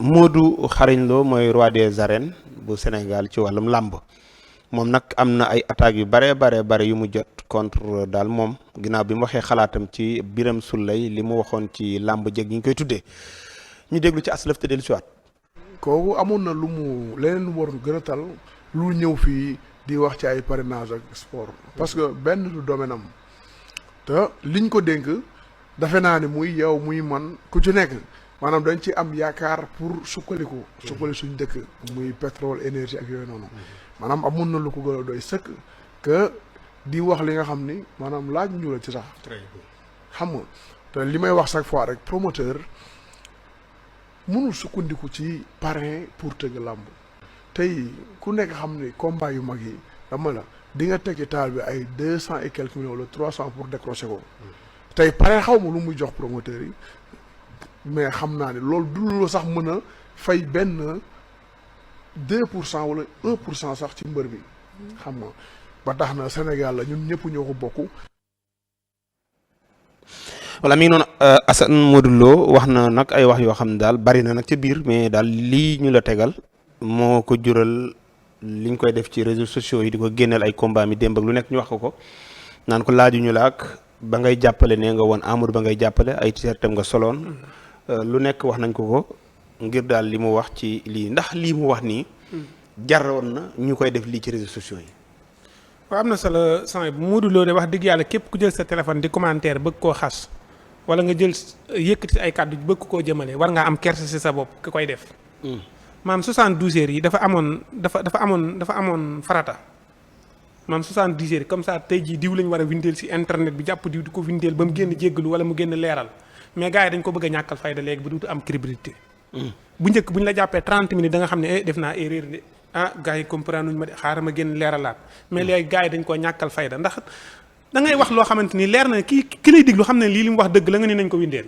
Modou Xarañ Lo mooy roi des arènes bu Sénégal ci wàllum làmb moom nag am na ay attaques yu bare yu mu jot contre daal moom ginnaaw bi mu waxee xalaatam ci Birame Souleye li mu waxoon ci làmb jég yi ñu koy tuddee ñu déglu ci aslëf te dellu siwaat kooku amoon na lu mu leneen lu mu waroon gën a tal lu ñëw fii di wax ci ay parrainage ak sport parce que benn du domaine am te liñ ko dénk defe naa ni muy yow muy man ku ci nekk maanaam dañ ci am yaakaar pour sukkali suñ dëkk muy pétrole énergie ak yooyu noonu maanaam amoon na lu ko gën a doy sëkk que di wax li nga xam ni maanaam laaj ñu la ci sax xam nga te li may wax chaque fois rek promoteur mënul sukkandiku ci parrain pour tëgg làmb tey ku nekk xam ni combat yu mag yi dama la di nga teg ci taal bi ay 200 et quelques millions wala 300 pour décrocher ko tey parrain xaw ma lu muy jox promoteur yi mais xam naa ne loolu du lu sax mën a fay benn 2% wala 1% sax ci mbër bi xam nga ba tax na Sénégal la ñun ñëpp ñoo ko bokk. voilà mi ngi noonu Assane Modou Lo wax na nag ay wax yoo xam ne daal bari na nag ca biir mais daal lii ñu la tegal moo ko jural liñ koy def ci réseaux sociaux yi di ko génneel ay combat mi démb ak lu nekk ñu wax ko naan ko laajuñu la ak ba ngay jàppale nee nga woon Amadou ba ngay jàppale ay t-shirtam nga soloon lu nekk wax nañ ko ngir daal li mu wax ci lii ndax lii mu wax nii jaroon na ñu koy def lii ci réseaux sociaux yi. waaw am na solo sànq bu Modou Lo de wax dëgg yàlla képp ku jël sa téléphone di commentaire bëgg koo xas wala nga jël yëkkati ay kàddu bëgg koo jëmale war ngaa am kersa ci sa bopp ki koy def. maam 72 heures yi dafa amoon farata maam 70 heures yi comme ça tey jii diw lañu war a windeel ci internet bi jàpp diw di ko windeel ba mu génn jéggalu wala mu génn leeral mais gars yi dañ ko bëgg a ñàkkal fayda léegi ba duutu am crédibilité. bu njëkk bu ñu la jàppee 30 minutes da nga xam ne def naa erreur de gars yi comprendre nuñu ma de xaaral ma génn leeralaat mais léegi gars yi dañ koo ñàkkal fayda ndax da ngay wax loo xamante ni leer na ki lay déglu xam ne lii li mu wax dëgg la nga ne nañ ko windeel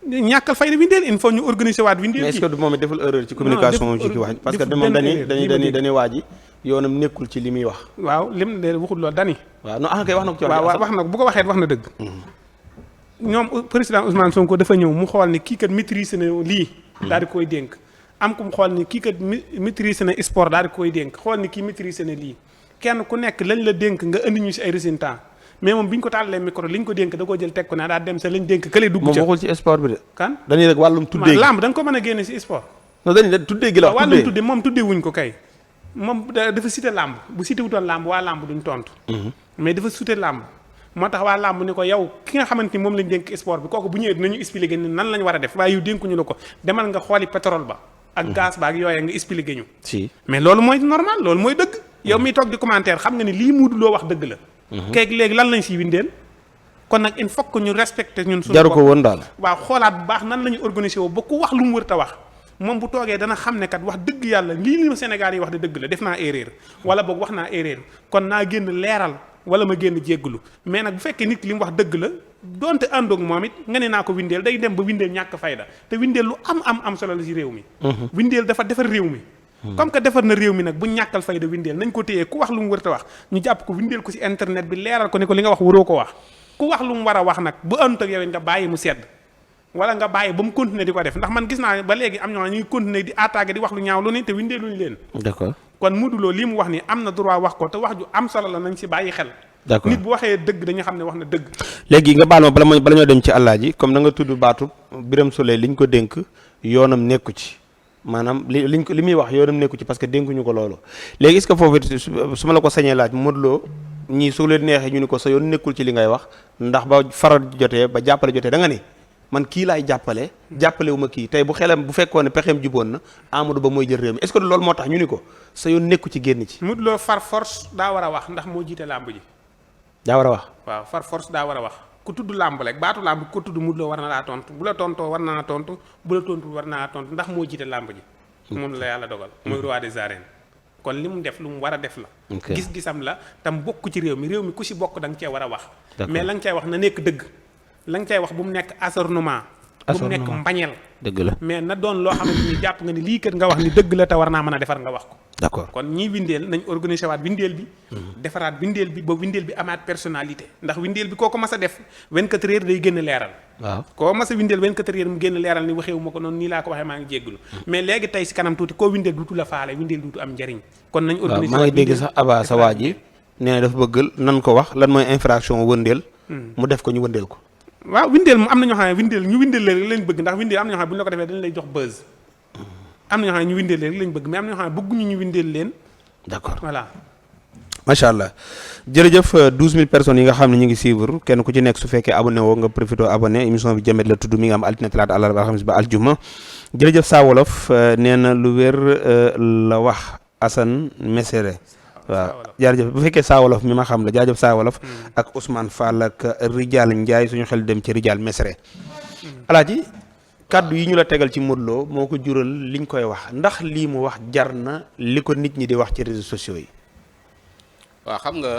ñàkkal fayda windeel il faut ñu organiser waat windeel. mais est-ce que moom it deful erreur ci communication moom ci ki wax parce que moom dañuy waaji yoonam nekkul ci li muy wax. waaw lim de waxul loolu dani waaw non kay wax na ko ci waaw wax na ko bu ko waxee wax na dëgg. ñoom président Ousmane Sonko dafa ñëw mu xool ni kii kat maîtrise na lii. daal di koy dénk am ku mu xool ni kii kat maîtrise na sport daal di koy dénk xool ni kii maîtrise na lii kenn ku nekk lañ la dénk nga indi ñu si ay résultats mais moom bi ñu ko tàllalee micro liñ ko dénk da koo jël teg ko naa daal dem sa lañ dénk kële dugg ca. moom waxul ci sport bi de. kan dañuy rek wàllum tuddee gi lamb da nga ko mën a génne si sport. non dañuy tuddee gi la wax wàllum tuddee moom tuddee wuñ ko kay moom dafa cité lamb bu cité wutoon lamb waa lamb duñ tontu. mais dafa cité lamb moo tax waa làmb ni ko yow ki nga xamante ni moom lañ dénk sport bi kooku bu ñëwee dinañu expliquer ni nan lañ war a def waaye yu dénkuñu la ko demal nga xooli pétrole ba ak gaz ba ak yooya nga expliquer ñu si mais loolu mooy normal loolu mooy dëgg yow miy toog di commentaire xam nga ni lii Modou Lo wax dëgg la keeg léegi lan lañ siy windeel kon nag il faut que ñu respecter ñun suñu jaru ko woon daal waaw xoolaat bu baax nan la ñu organiser woo ba ku wax lu mu wër ta wax moom bu toogee dana xam ne kat wax dëgg yàlla lii li Sénégal yi wax de dëgg la def naa erreur wala boog wax naa erreur kon naa génn leeral wala ma génn jégglu mais nag bu fekkee nit li mu wax dëgg la donte àndoog moom it nga ne naa ko windeel day dem ba windeel ñàkk fayda te windeel lu am solo la ci réew mi windeel dafa defar réew mi comme que defar na réew mi nag bu ñàkkal fayda windeel nañ ko téyee ku wax lu mu wër ta wax ñu jàpp ko windeel ko ci internet bi leeral ko ne ko li nga wax waroo ko wax ku wax lu mu war a wax nag bu àndut ak yow nga bàyyi mu sedd wala nga bàyyi ba mu continuer di ko def ndax man gis naa ba léegi am ñoo ñuy continuer di attaquer di wax lu ñaaw lu ne te windeeluñu leen d'accord kon Modou Lo lii mu wax ni am na droit wax ko te wax ju am solo la nañ ci bàyyi xel d'accord nit bu waxee dëgg dañu xam ne wax na dëgg léegi nga baal ma bala ñoo dem ci àllaaji comme da nga tudd baatu Birame Souleye liñ ko dénk yoonam nekku ci maanaam li muy wax yoonam nekku ci parce que dénkuñu ko loolu léegi est-ce que foofu su ma la ko sañee laaj Modou Lo ñii su leen neexee ñu ni ko sa yoon nekkul ci li ngay wax ndax ba faral jotee ba jàppale jotee da nga ni man kii laay jàppale wu ma kii tey bu xelam bu fekkoon ne pexeem juboon na Amadou Ba mooy jël réew mi est-ce que loolu moo tax ñu ni ko sa yoon nekku ci génn ci Modou Lo far force daa war a wax ndax moo jiite làmb ji daa war a wax waaw far force daa war a wax ku tudd làmb rek baatu làmb ku tudd Modou Lo war na laa tontu bu la tontoo war naa tontu bu la tontu war naa tontu ndax moo jiite làmb ji moom la yàlla dogal mooy roi des arènes kon li mu def lu mu war a def la gis-gisam la tam bokk ci réew mi ku si bokk da nga cee war a wax mais la nga cay wax na nekk dëgg la nga cay wax bu mu nekk acharnement bu mu nekk mbañeel. dëgg la mais na doon loo xamante ni jàpp nga ni lii kat nga wax ni dëgg la te war naa mën a defar nga wax ko. d'accord kon ñii windeel nañ organiser waat windeel bi. defaraat windeel bi ba windeel bi amaat personnalité ndax windeel bi koo ko mas a def 24 heures day génn leeral. waaw koo mas a windeel 24 heures mu génn leeral ni waxewu ma ko noonu nii laa ko waxee maa ngi jégglu mais léegi tey si kanam tuuti koo windeel duutu la faale windeel duutu am njariñ. kon nañ organiser maa ngi dégg sax Aba sa waa ji nee na dafa bëgg nan ko wax lan mooy infraction wëndeel. mu def ko ñu wëndeel ko. waaw windeel moom am na ñoo xam ne windeel ñu windeel leen lañ bëgg ndax windeel am na ñoo xam ne bu ñu la ko defee dañ lay jox buzz. am na ñoo xam ne ñu windeel leen lañ bëgg mais am na ñoo xam ne bëgguñu ñu windeel leen. d'accord voilà. macha allah jërëjëf 12000 personnes yi nga xam ne ñu ngi suivre kenn ku ci nekk su fekkee abonné woo nga profité abonné émission bi Jëmmet la tudd mi nga am altine talaata àllarba alxamis ba aljuma jërëjëf Saa Wolof nee na lu wér la wax Assane Mesere. waaw jaajëf bu fekkee Saa Wolof mi ma xam la jaajëf Saa Wolof ak Ousmane Fall ak Rijal Ndiaye suñu xel dem ci Rijal Mesere. alaaji kaddu yi ñu la tegal ci Modou Lo moo ko jural liñ koy wax ndax lii mu wax jar na li ko nit ñi di wax ci réseaux sociaux yi. waaw xam nga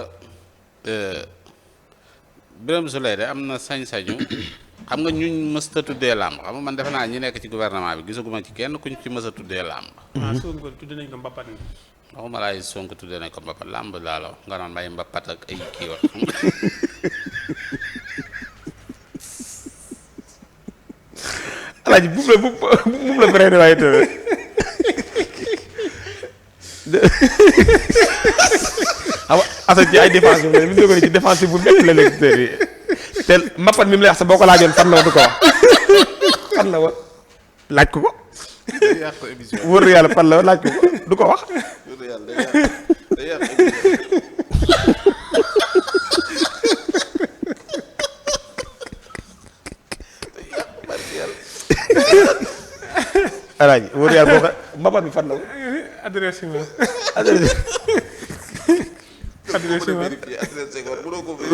Birame Souleye de am na sañ-sañu xam nga ñuñ mësta tuddee làmb xam nga man defe naa ñi nekk ci gouvernement bi gisaguma ci kenn kuñ ci mës a tuddee làmb. waaw Sonko tudd nañ ko mbapat ni. waxuma laay Sonko tuddee nañ ko mbapat làmb laa la wax nga naan may mbapat ak ay kii wax. alaaji buum la freiné waaye tamit xam Assane ci ay défense bi mu ne ko ci défense bu métti la léegi te mbapat mi mu lay wax sax boo ko laajoon fan la woon du ko wax fan la woon laaj ko ko. day yàq émission wóor na yàlla fan la woon laaj ko ko du ko wax. wóor na yàlla day yàq émission. alaaji wóor na yàlla boo ko mbapat mi fan la woon. adresse ma.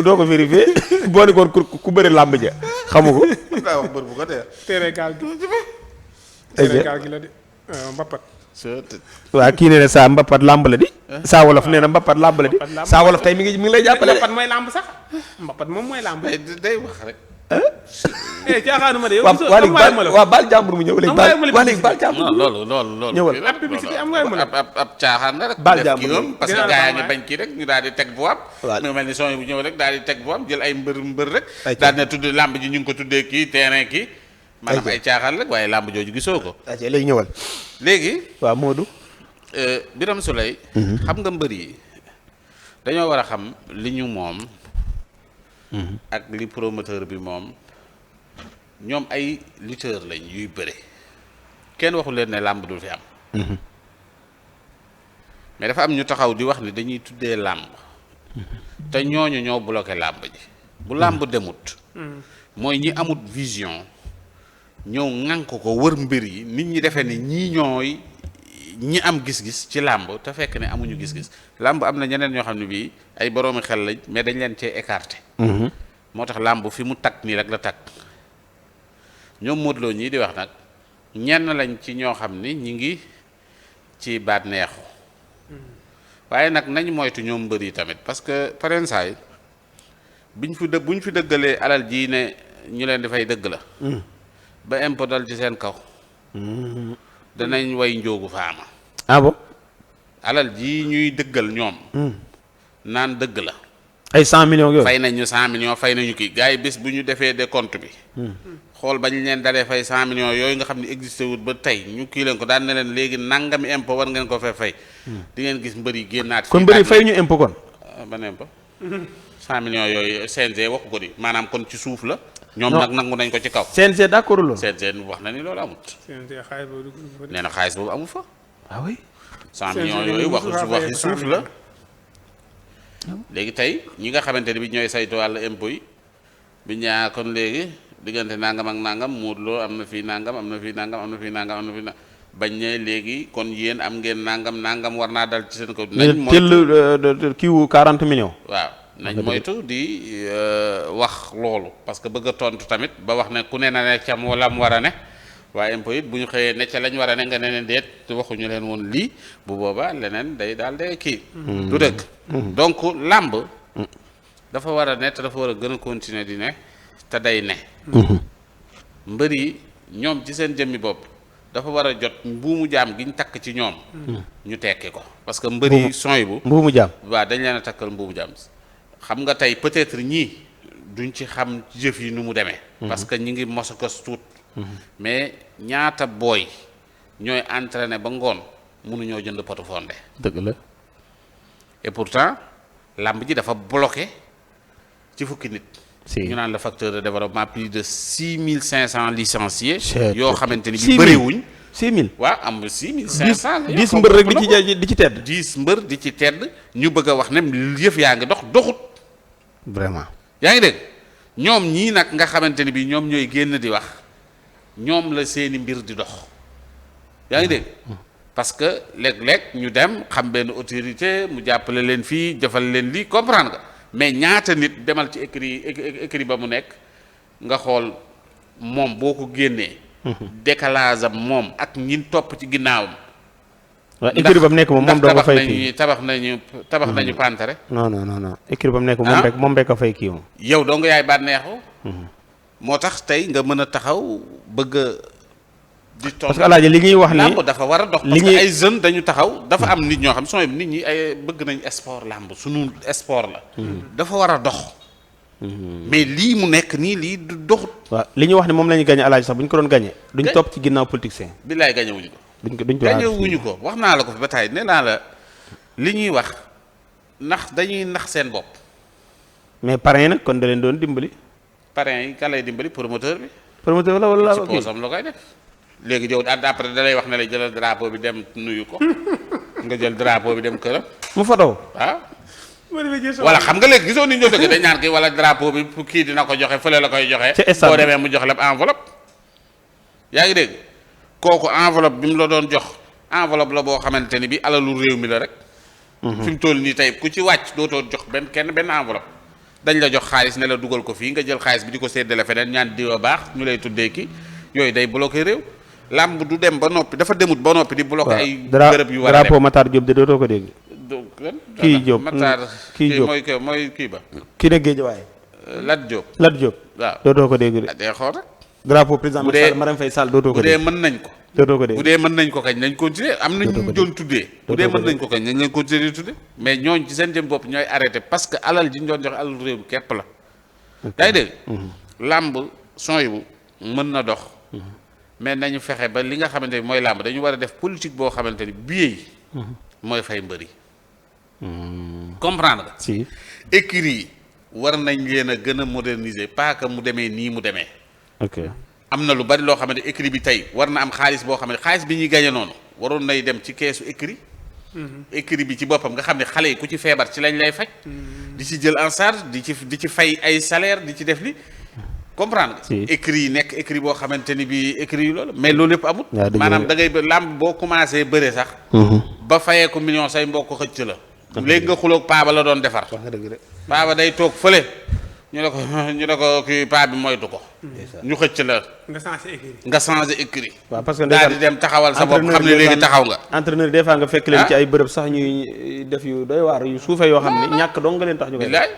doo ko vérifié boo nekkoon ku bëri làmb ja xamu ko. daa wax bër bu ko dee. téere gaal gi. téere gaal gi la de mbapat. waaw kii nee na saa mbapat làmb la di. Saa Wolof nee na mbapat làmb la di. Saa Wolof tey mi ngi lay jàppale. mbapat mooy làmb sax mbapat moom mooy làmb. day wax rek. caaxaanuma de yow. waaw baal jàmbur mu ñëw léegi baal jàmbur. loolu. ñëwal ab publicité am ngay mën a. ab caaxaan la rek. baal def jàmbur kii woon parce que dinaa la gaa yaa baal ngi bañ kii rek ñu daal di teg bu am. waaw mu mel ni son bu ñëw rek daal di teg bu am jël ay mbër rek. ay daal ne tudd làmb ji ñu ngi ko tuddee kii terrain kii. maanaam ay caaxaan rek waaye làmb jooju gisoo ko. ayca léegi ñëwal. léegi. waaw Modou. Birame Souleye. xam nga mbër yi dañoo war a xam li ñu moom. ak li promoteur bi moom. ñoom ay lutteur lañ yuy bëre kenn waxu leen ne làmb dul fi am. mais dafa am ñu taxaw di wax ni dañuy tuddee làmb. te ñooñu ñoo bloqué làmb ji. bu làmb demut. mooy ñi amut vision ñëw ŋànk ko wër mbir yi nit ñi defee ni ñii ñooy ñi am gis-gis ci làmb te fekk ne amuñu gis-gis làmb am na ñeneen ñoo xam ne bii ay boroomi xel lañ mais dañ leen cee écarté. moo tax làmb fi mu takk nii rek la takk. ñoom Modou Lo ñii di wax nag ñenn lañ ci ñoo xam ni ñi ngi ci baat neexu waaye nag nañ moytu ñoom mbër yi tamit parce que parensaay buñ fi dëggalee alal jii ne ñu leen di fay dëgg la ba impôt dal ci seen kaw danañ way njóogu faama. ah bon. alal jii ñuy dëggal ñoom naan dëgg la ay 100 millions yooyu. fay nañ ñu 100 millions fay nañu kii gars yi bés bu ñu defee décompte bi xool bañ leen dalee fay 100 millions yooyu nga xam ne existé wut ba tey ñu kii leen ko daan ne leen léegi nangami impôt war ngeen ko fay di ngeen gis mbër yi génnaat. kon mbër yi fay ñu impôt kon. ban impôt 100 millions yooyu CNG waxu ko di maanaam kon ci suuf la. ñoom nag nangu nañ ko ci kaw. CNG d'accord loolu. CNG wax na ni loolu amut. nee na xaalis boobu amu fa. ah oui. 100 millions yooyu waxi suuf la. léegi tey ñi nga xamante ne bi ñooy saytu wàllu impôt yi bi ñaa kon léegi diggante nangam ak nangam Modou Lo am na fii nangam am na fii nangam am na fii nangam am na fii bañ ne léegi kon yéen am ngeen nangam war naa dal ci seen kaw. nañ moytu kiiwu 40 millions. waaw nañ moytu di wax loolu parce que bëgg a tontu tamit ba wax ne ku ne na ne cam wala mu war a ne waaye impôt it bu ñu xëyee ne ca lañ war a ne nga ne leen déet waxuñu leen woon lii bu boobaa leneen day daal day kii. du dëgg. donc làmb dafa war a ne te dafa war a gën a continuer di ne te day ne. mbër yi ñoom ci seen jëmmi bopp dafa war a jot mbuumu jaam gi ñu takk ci ñoom. ñu tekki ko parce que mbër yi sooy bu. mbuumu jaam waaw dañ leen a takkal mbuumu jaam xam nga tey peut-être ñii duñ ci xam jëf yi nu mu demee. parce que ñi ngi mos a kës tuut. mais ñaata booy ñooy entraîné ba ngoon mënuñoo jënd potu fonde. dëgg la. et pourtant làmb ji dafa bloqué ci fukki nit. si ñu naan le facteur de développement plus de 6500 licenciés. yoo Chut. xamante ni 6 bi 000 bëriwuñ. 6000. waaw am 6500. 10 mbër rek di ci tedd. 10 mbër di ci tedd ñu bëgg a wax ne yëf yaa ngi doxut. vraiment. yaa ngi dégg ñoom ñii nag nga xamante ni bi ñoom ñooy génn di wax ñoom la seeni mbir di dox yaa ngi dégg parce que léeg-léeg ñu dem xam benn autorité mu jàppale leen fii jëfal leen lii comprendre nga mais ñaata nit demal ci écrit ba mu nekk nga xool moom boo ko génnee décalage am moom ak ñin topp ci ginnaawam. waaw écurie ba mu nekk moom doo ko fay kii tabax nañu pantare. non écurie ba mu nekk moom rek a fay kii moom. yow doo nga yaay bànneexu. moo tax tey nga mën a taxaw bëgg a di toll. parce que alaaji li ñuy wax ni làmb dafa war a dox. parce que ay jeunes dañu taxaw dafa am nit ñoo xam sooy nit ñi ay bëgg nañ sport làmb sunu sport la. dafa war a dox. mais lii mu nekk nii lii du doxut. waaw li ñuy wax ne moom la ñu gagné alaaji sax bu ñu ko doon gagné. duñ topp ci ginnaaw politicien. billaay gagné wuñu ko. duñ ko gagné wuñu ko wax naa la ko fi ba tey nee naa la li ñuy wax dañuy nax seen bopp. mais parrain nag kon da leen doon dimbali. parrain yi kan lay dimbali promoteur bi. promoteur la wala ci poosam la koy def. léegi yow après da lay wax ne la jëlal drapeau bi dem nuyu ko nga jël drapeau bi dem këram. mu fotow waaw. wala xam nga léegi gisoo ni ñoo dëgg dañ ñaan kii wala drapeau bi kii dina ko joxe fële la koy joxe. boo demee mu jox la enveloppe. yaa ngi dégg kooku enveloppe bi mu la doon jox enveloppe la boo xamante ni bi alalu réew mi la rek. fi mu toll nii tey ku ci wàcc dootoo jox benn enveloppe. dañ la jox xaalis ne la dugal ko fii nga jël xaalis bi di ko séddale feneen ñaan diwa baax ñu lay tuddee ki yooyu day bloqué réew. làmb du dem ba noppi dafa demut ba noppi di bloqué ay bërëb yu war a dem drapeau Matar Diop de dootoo ko dégg. kii Diop Matar kii Diop mooy kii ba. kii nag Guédiawaye. Lat Diop. waaw dootoo ko dégg de. day xool rek. drapeau président Macky Sall Marème Faye Sall dootoo ko dégg. bu dee mën nañ ko. dootoo ko dégg bu dee mën nañ ko kañ nañ continuer am na ñu doon tuddee. bu dee mën nañ ko kañ nañ leen continuer di tuddee. mais ñooñ ci seen jëm bopp ñooy arrêté parce que alal ji ñu doon joxe alal réew mi képp la. yaa ngi dégg. làmb sooy bu mën na dox. mais nañu fexe ba li nga xamante ni mooy làmb dañu war a def politique boo xamante ni billet yi. mooy fay mbër yi. comprendre nga. si écurie yi war nañ leen a gën a moderniser pas que mu demee nii mu demee. ok am na lu bari loo xamante écurie bi tey war na am xaalis boo xam ne xaalis bi ñuy gañe noonu waroon nay dem ci keesu écurie. écurie bi ci boppam nga xam ne xale yi ku ci feebar ci lañ lay faj. di ci jël en charge di ci fay ay salaire di ci def li comprendre nga. écurie yi nekk écurie boo xamante ni bii écurie yi loolu mais loolu yëpp amut. maanaam da ngay làmb boo commencé bëre sax. ba fayee ko million say mbokk xëcc la. léegi nga xuloog paaba la doon defar. wax nga dëgg de. paaba day toog fële ñu ne ko kii paa bi moytu ko. ñu xëcc la. nga changé écurie. waaw parce que daal di dem taxawal sa bopp xam ne léegi taxaw nga. entraîneur des fois nga fekk leen ci ay bërëb sax ñuy def yu doy waar yu suufee yoo xam ne ñàkk dong nga leen tax ñu koy bilaay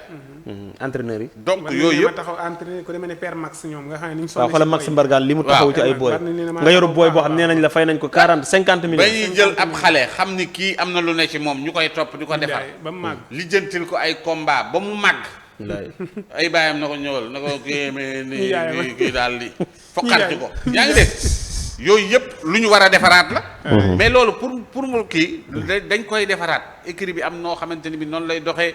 entraîneur yi. donc yooyu yëpp taxaw entraîneur ku demee ne Père Max ñoom nga xam ne ni ñu waaw xoolal Max Mbargane li mu taxaw ci ay booy nga yoru booy boo xam nee nañ la fay nañ ko 40-50 millions. ba ñuy jël ab xale xam ni kii am na lu ne ci moom ñu koy topp di ko defar ba mu màgg lijjantil ko ay combat ba mu màgg. ay baayam na ko ñëwal na ko kii daal di foqal ci ko yaa ngi dégg yooyu yëpp lu ñu war a defaraat la. mais loolu pour mu kii dañ koy defaraat écurie bi am noo xamante ni bi noonu lay doxee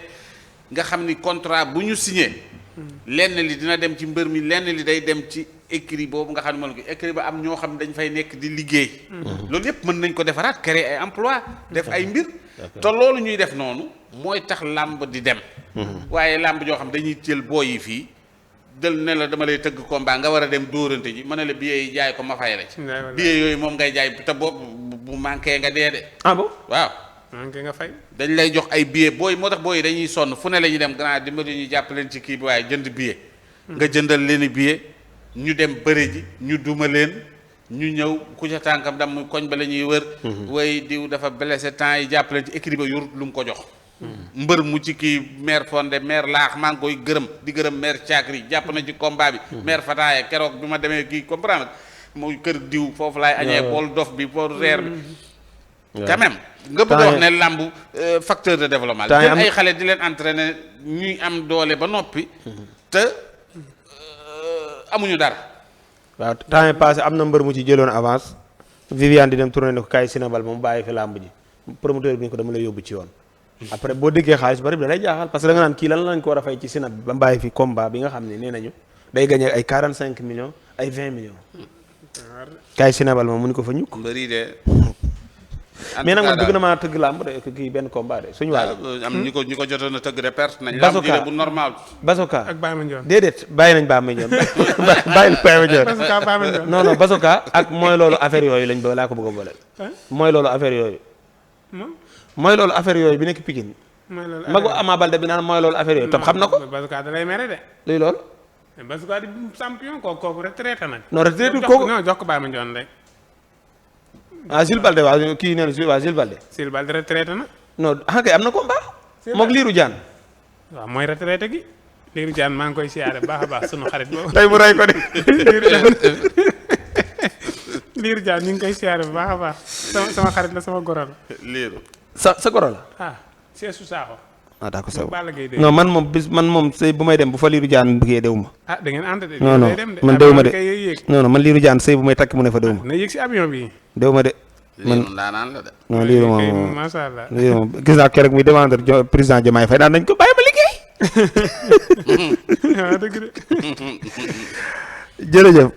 nga xam ni contrat bu ñu signé lenn li dina dem ci mbër mi lenn li day dem ci écurie boobu nga xam ne moom la écurie ba am ñoo xam ne dañ fay nekk di liggéey. loolu yëpp mën nañ ko defaraat créer ay emploi def ay mbir. te loolu ñuy def noonu mooy tax làmb di dem. waaye làmb joo xam dañuy jël booy yi fii jël ne la dama lay tëgg combat nga war a dem dóorante ji mën na la billet yi jaay ko ma fay la ci. billet yooyu moom ngay jaay te boobu bu manqué nga dee de. ah bon waaw. manqué nga fay. dañ lay jox ay billet booy moo tax booy yi dañuy sonn fu ne la ñuy dem gannaaw dimbali ñuy jàpp leen ci kii bi waaye jënd billet. nga jëndal leen i billet ñu dem bëre ji ñu duma leen ñu ñëw ku ca tànkam dam koñ ba la ñuy wër. way diw dafa blessé temps yi jàpp leen ci équipe ba yorut lu mu ko jox. mbër mu ci kii maire Fondé maire laax maa ngi koy gërëm di gërëm maire Thiakri jàpp na ci combat bi. maire Fataaya keroog bi ma demee kii comprendre muy kër diw foofu laay añee bool dof bi bool reer bi. quand même nga bëgg a wax ne làmb facteur de développement. jël ay xale di leen entraîner ñuy am doole ba noppi. te amuñu dara. waaw temps yi passé am na mbër mu ci jëloon avance Viviane di dem tourné ne ko kaay Sénégal ba mu bàyyi fi làmb ji promoteur bi ni ko dama lay yóbbu ci yoon. après boo déggee xaalis bari bi da lay jaaxal parce que da nga naan kii lan lañ ko war a fay ci Sénégal bi ba mu bàyyi fi combat bi nga xam ne nee nañu day gagné ay 45 millions ay 20 millions. kaay Sénégal moom mu ni ko fa ñukk. mbëri de. mais nag man bëgg na maa tëgg làmb de kii benn combat de suñu waay. am ñu ko jotoon a tëgg de perte nañ. Basoka làmb ji bu normal. Basoka ak Baye Mandione. déedéet bàyyi nañ Baye Mandione bàyyi Baye Mandione. Basoka Baye Mandione. non non Basoka ak mooy loolu affaire yooyu lañ ba laa ko bëgg a boole. mooy loolu affaire yooyu. mooy loolu affaire yooyu bi nekk Pikine. mooy loolu magu Ama Baldé bi naan mooy loolu affaire yooyu tam xam na ko. Basoka da lay mere de. luy loolu. Basoka di champion kooku retraité nag. non retraité kooku non jox ko Baye Mandione rek. ah Jules Balde waaw kii nee na Jules Balde. Jules Balde retraité na. non ah kay am na combat. moog Lirou Diane. waaw mooy retraité gi. Lirou Diane maa ngi koy siyaare baax a baax sunu xarit boobu. tey mu rey ko de. Lirou Diane ñu ngi koy siyaare bu baax a baax sama xarit la sama goro la. Lirou. sa goro la. ah Seesu Saaxo. ah d'accord ça Balla Gaye non man moom sëy bu may dem bu fa Lirou Diane bëggee dew ma. ah da ngeen ànd de. non non man dew ma de non non man Lirou Diane sëy bu may takk mu ne fa dew ma. na yéeg si avion bi. dew ma de. man daanaan la de. non Lirou moom macha allah. Lirou moom gis naa keroog muy demande président Diomaye Faye daan nañ ko bàyyi ma liggéey. waaw dëgg de. jërëjëf.